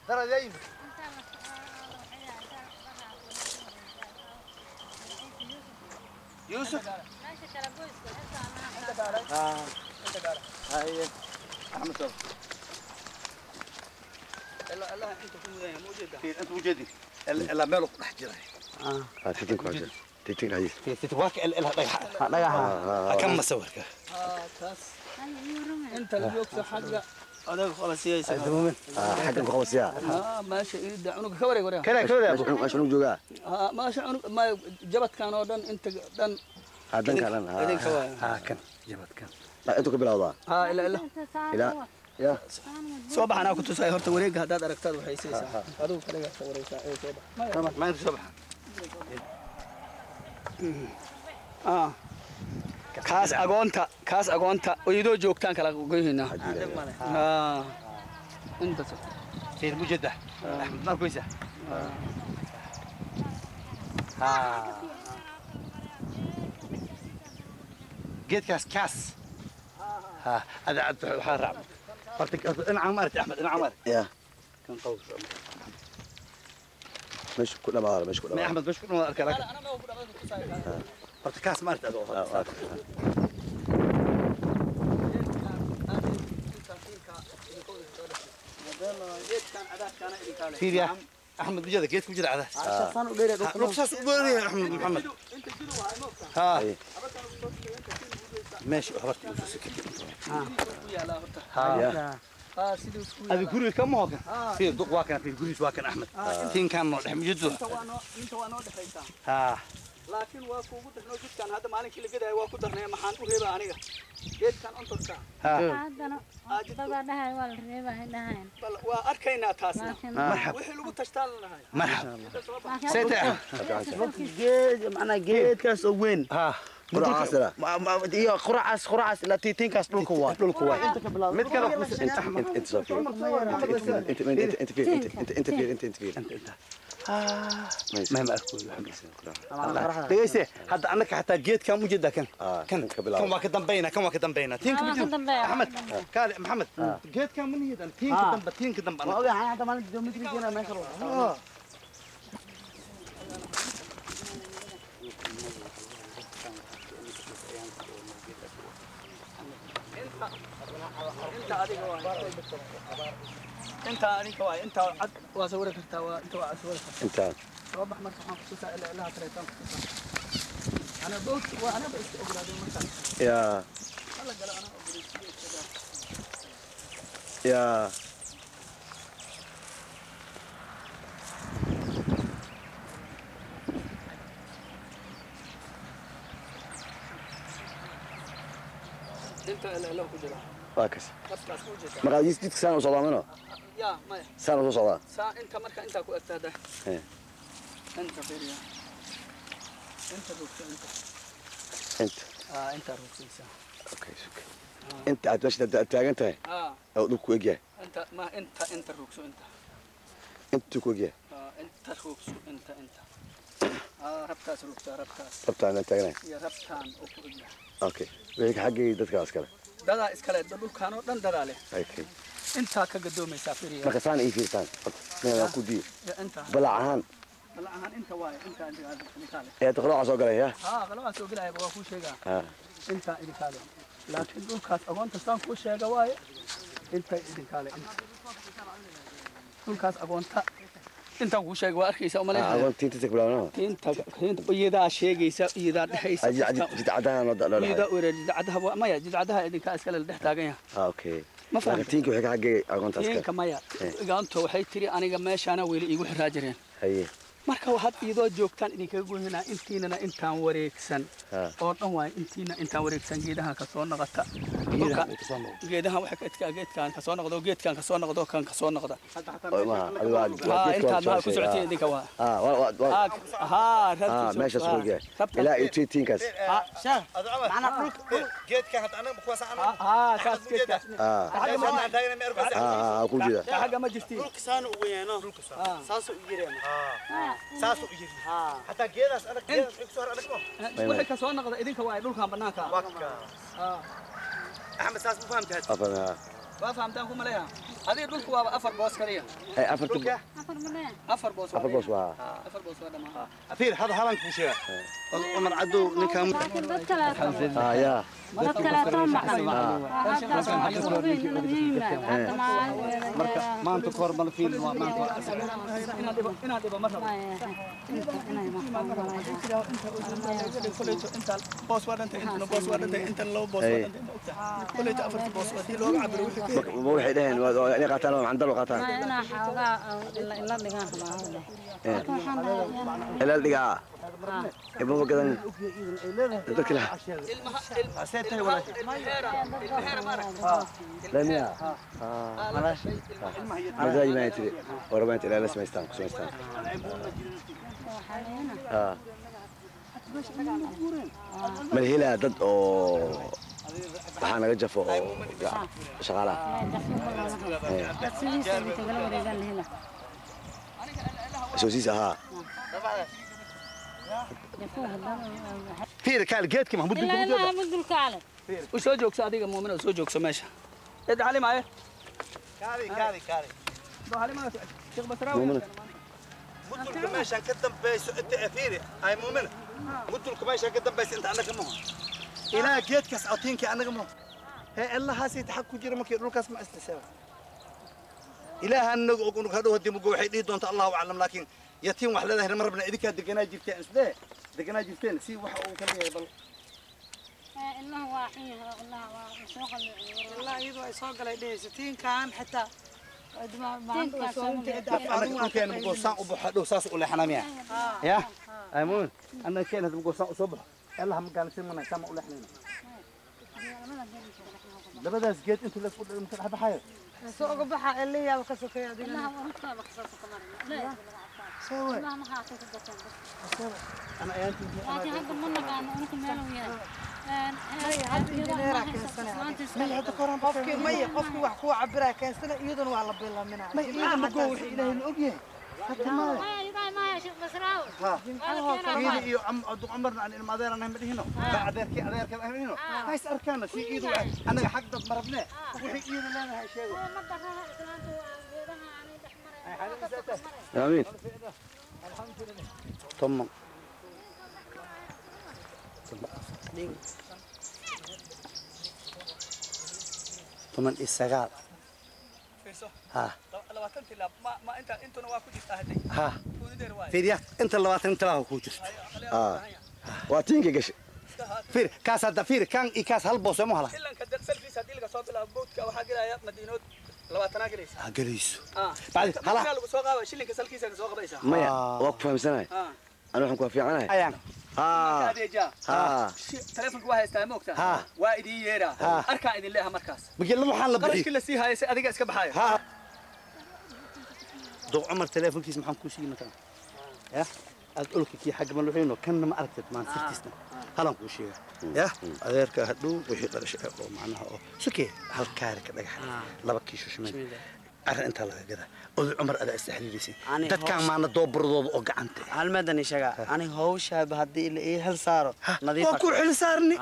Dara yimid. Yuusuf. Haye. Axmed soo. Ilaa inta ku mudaya ma ujeedaa? Inta ujeedi. Ilaa meel ku dhex jira. Tiitin ku jira. Tiitin dhexdiisa. Waa ka ilaa dhagaxa. Dhagaxa. Kan masawirka. Taas. Inta la joogto xagga adeeg qolasiyaysa. Xaggan ku qabasiyaa. Meesha irida cunuga ka wareeg wareeg. Kana ka wareeg. Meesha cunug joogaa. Meesha cunug ma jabadkan oo dhan inta dhan. Dhanka dhan. Idinka waa. Kan jabadkan. Intuu ka bilowdaa. Ilaa ilaa. Ilaa ya. Soo bax anaa ku tusay horta wareegga haddaad aragtaad waxay siisaa. Adigu kaligaa soo wareegsaa ee soo bax. Ma inta soo bax. Kaas agoonta, kaas agoonta iyadoo joogtaan kala goynaynaa. Inta soo. Fiir mujada. Axmed ma goysa. Geedkaas kaas. Hada waxaa raac. Horta dhinaca ma aragtay Axmed, dhinaca ma aragtay. Ya. Kan qaws. Meesha ku dhamaada, meesha ku dhamaada. Axmed meesha ku dhamaada arkaa laakiin. Horta kaas ma aragtay adoo. Fiir ya. Axmed mujada geedku jira cadaas. Saan u dheer dhulka. Dhulka saas u dheer Axmed Maxamed. ماشي وحضرت هذه guriga kama hogan fiir duq waa kan fiir gurigiis waa kan Axmed tinkan noo dhex mujado inta waa noo dhexaysaa laakiin waa kuugu darnoo jidkan hadda maalinkii la gadayo waa ku darnay maxaan u reebaa aniga geedkan ontorka haddana dadaa dhahay waa la reebaa dhahayn bal waa arkaynaa taasna marxab wixii lagu tashtaan lanahay marxab sayta geed macnaa geedkaas oo weyn quracaas iyo quracaas quracaas ilaa tiitinkaas dhulka waa dhulka waa mid kale inta soo fiir inta inta inta fiir inta inta fiir inta inta fiir inta ma ma arko dhageyse hadda annaka xataa geedkan u jeedaa kan kan kan waa ka dambeynaa kan waa ka dambeynaa tiinka ma jiro Axmed kaale Maxamed geedkan ma nihidan tiinka dambe tiinka dambe waa ogahay hadda maalin geometry-geena meesha lagu inta adiga waa inta adiga waa inta cad waa sawir kartaa waa inta waa sawir kartaa inta soo bax marka waxaan ku tusaa ilaa ilaa tareetan ku tusaa ana boot waa ana bas ogolaaday marka ya alla gala ana ogolaaday ya inta ilaa ilaa ku jira waa kas marka jidka saan u socdaa mano ya maya saan u socdaa saan inta marka inta ku agtaada inta fiiriya inta rugta inta inta inta rugtaysa okay okay inta aad meesha taagan tahay oo dhulku egyahay inta ma inta inta rugso inta inta ku egyahay inta rugso inta inta rabtaas rugta rabtaas rabtaan aan taagnahay iyo rabtaan oo ku egyahay okay wixii xaggay dadkaas kale dadaa iskale dhulkaan oo dhan dadaa leh okay inta ka gadoomaysaa fiiriya marka saan ii fiirtaan meel ku diyo inta balac ahaan balac ahaan inta waay inta inta kale ee qalooca soo galay ya qalooca soo galay waa ku sheegaa inta idin kale laakiin dhulkaas agoonta saan ku sheega waaye inta idin kale dhulkaas agoonta inta ku sheega waa arkaysa uma leeyahay agoonta inta bilaabna inta inta iyadaa sheegaysa iyadaa dhaxaysa jidcadaha noo dhalay iyadaa weerar jidcadaha waa maya jidcadaha idinka iskale dhex taagan yahay okay ma fahamtay tiinka waxay ka xaggay agoontaas tiinka maya agoonta waxay tiri aniga meeshaana weli iigu xiraa jireen haye marka waxaad iyadoo joogtaan idinkaga goynaa intiinana intaan wareegsan oo dhan waay intiina intaan wareegsan geedaha ka soo noqota geedaha waxa ka idka geedkan ka soo noqdo geedkan ka soo noqdo kan ka soo noqda intaad ma ku socoteen idinka waa meesha soo geey ilaa iyo tiinkaas macna dhulka geedkan hadda anaga kuwaas ana kaas geedkaas ku jira xagga ma jirtiin dhulka saan ugu yeeno dhulka saas u jireen saas u yiri hatta geedaas adag geedaas ku soo adag waxa ka soo noqda idinka waa dhulkan banaanka Axmed saas ma fahamtay afana Waa fahamtaan kuma leeyahay adiga dhulku waaba 4 boos kaliya ay 4 boos 4 boos waa 4 boos waa dhamaan fiir hada halan ku sheega Umar Cadow ninka alxamdulillah ya dad kale toon maqan marka maanta koor mal fiil waa maanta inaad dhibo ma rabo inta boos waa dhantay inta boos waa dhantay inta labo boos waa dhantay ma ogtahay kuleyta 4 boos waa tii looga cabiro wixii waxay dhaheen waa inay qaataan oo candal qaataan ina xoogaa ila dhigaan rabaa ila dhigaa ibnu gadan dadka la لا مزاج ما يتري وربنا لا لا سميستان سميستان ما الهلا ضد او waxaa naga jafo oo shaqaalaha soo ahaa fiir kaal geedka mahmud dulkaale u soo joogso adiga muumin oo soo joogso meesha id cali maaye kaali kaali kaali cali maaye sheekh basraawi mudulka meesha ka dambayso inta afiiri ay muumin mudulka meesha ka dambayso inta anaga ma ilaa geedkaas atiinka anaga ma hee allahaasi taxaq ku jira markii dhulkaas ma istisaaba ilaaha anaga og unuga hadhow haddii mugo waxay dhihi doonta allahu aclam laakiin yatiin wax leedahay ma rabna idinkaa deganaa jirteen isdee deganaa jirteen si waxa uu ka leeyahay bal ilmaha waa xun yahay ilmaha waa soo qalay ilaa iyadoo ay soo galay dhehaysa tiinkan xitaa anaga mugo saan u baxo hadhow saas u leexanaa ya ay muumin anaga keen hadda mugo saan u soo baxo الله ما قال شيء من كم أقول إحنا لبدأ سجيت أنتوا اللي تقول مثل حبة حياة سوق بحا اللي يا وكسوك يا دي لا لا سوي لا ما حاطط الدكان أنا أنت لكن هذا منا كان أنكم مالو وياه qofkii maya qofkii wax ku cabira keensana iyaduna waa la bilaamina ma iyada ma goow ilaahay la ogyahay حتى ما ما شيخ بسراوي ها iyo عمرنا عن المادير انا مدينه بعد كي adeerka ahayno hays arkaana si iidu anaga xaq dad marabne wixii iidu leedahay sheego ma daraha islaantu geedaha aanay dhex maray amiin alxamdulillah tamam toban iyo sagaal ها 20 tilaab ma inta intuna waa ku jirtaa haday ha fiiriya inta 20 tilaab ku jirto waa tiinka gashay fiir kaas hadda fiir kan i kaas hal boos ma hala ilanka salfiis hadii laga soo bilaabo boodka waxa galaya madiinood 20 galaysa ha galayso bacdi hala lagu soo qaado shilinka salkiisa soo qabaysa maya waa ku fahamsanahay ana waxaan ku fiicanahay ayaan ha ha telefonka waa haystaa ma ogtaa waa idin yeeraa arkaa idin leeyahay markaas magaalada waxaan la bixi qarashkii la sii hayay si adiga iska baxayo ha duq Umar telefonkiisa maxaan ku siiyay mataa ya aad ulka kii xag ma luxino kanna ma aragtid maan sirtiisna halan ku sheega ya adeerka hadhow wixii qarash oo macnaha oo sukee hal kaari ka dhagax laba kiisho shimeen arrin inta laga gada oday Umar adaa isxiriirisay dadkan maana dooburadooda oo gacanta hal madan sheega ani hawsha haddii la ii hal saaro nadiif waa ku xil saarni